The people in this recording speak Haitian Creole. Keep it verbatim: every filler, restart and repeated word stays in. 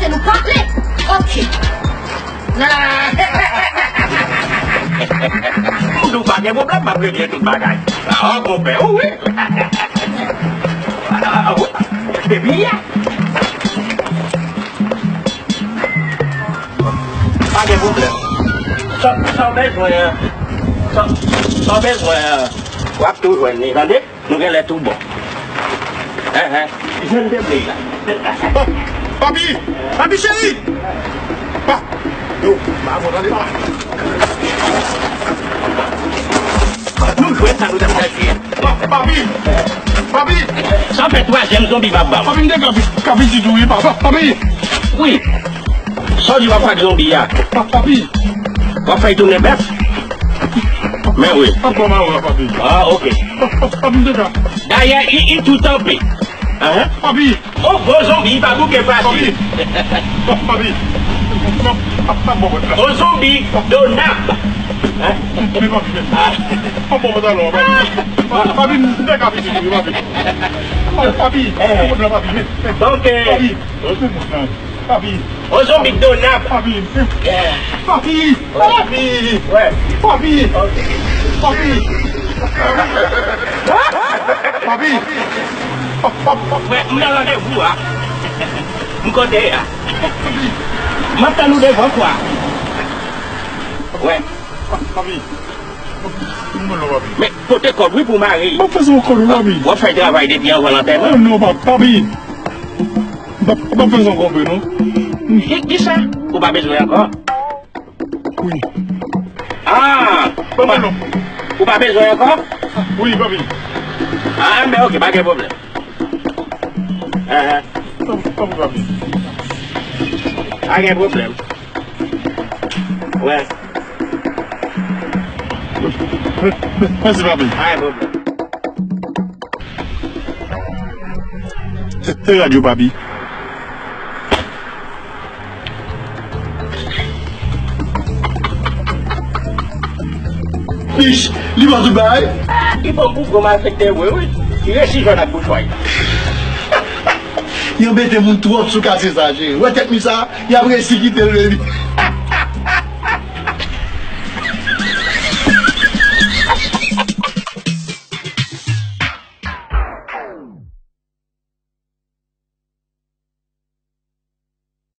Nou pale. Ok. M di w pa gen pwoblèm, m ap regle tout bagay. Ah, konpè, wi. Ah, wi. Depi yè. Pa gen pwoblèm. Sa, sa w bezwen an, sa, sa w bezwen an, w ap tou jwenn li, tande? Nou genlè tou bon. Enhen. Jwenn de ble la. Oh, papi! Papi cheri! Pa! Yo, pa bon, tande, pa! Nou jwenn sa nou t ap chèche. Pa, papi! Papi! Sa fè twazyèm zonbi m ap ba w. Papi, m te ka vi-, ka vizit ou, wi, papa. Papi! Wi. Sa w di w ap fè ak zonbi a? Pa, papi! W ap fè l tounen bèf? Men wi. Ap bon, mawon, papi. Ah, ok. Pa, pa, papi, m te ka. Dayè, i, i tou tanpe. Ahan. Papi! On bon zonbi pa bouke fasil. Papi. Papi. Non, pa, pa bon, papi. On zonbi do nab. Hein? Men papi, men. Pa bon, papi, alò, papi. Pa, papi, m te ka vizit ou, papi. Pa, papi, eh, bon, papi, men, men. Donk, eh, papi, men, bon, papi. On zonbi do nab. Papi, men. Eh. Papi. Papi! Wè. Papi! Papi! Papi! Wè, m nan randevou a. M kote a. M ap tann ou devan kwa. Wè. Papi. Men pote kòd wi pou mare. M ap fè sa ankò non, papi. W ap fè travay depi anvan lantèman. Non, non, pa-, papi. M ap, m ap fè sa ankò vre non. Ki, kisa? Ou pa bezwen ankò? Wi. Ah! Papi, non. Ou pa bezwen ankò? Wi, papi. Ah, men ok, pa gen pwoblèm. Ahan. Papi, papi. Pa gen pwoblèm. Wè. Mèsi, papi. Pa gen pwoblèm. Se, se radyo, papi. Mich, li pran tout bagay. Li pran pou gwo malfektè vre, wi. Li resi jwenn ak bouch way. Li anbete moun twòp sou katye sa, cheri. Wè tèt mi sa, li ap resi kite l, baby.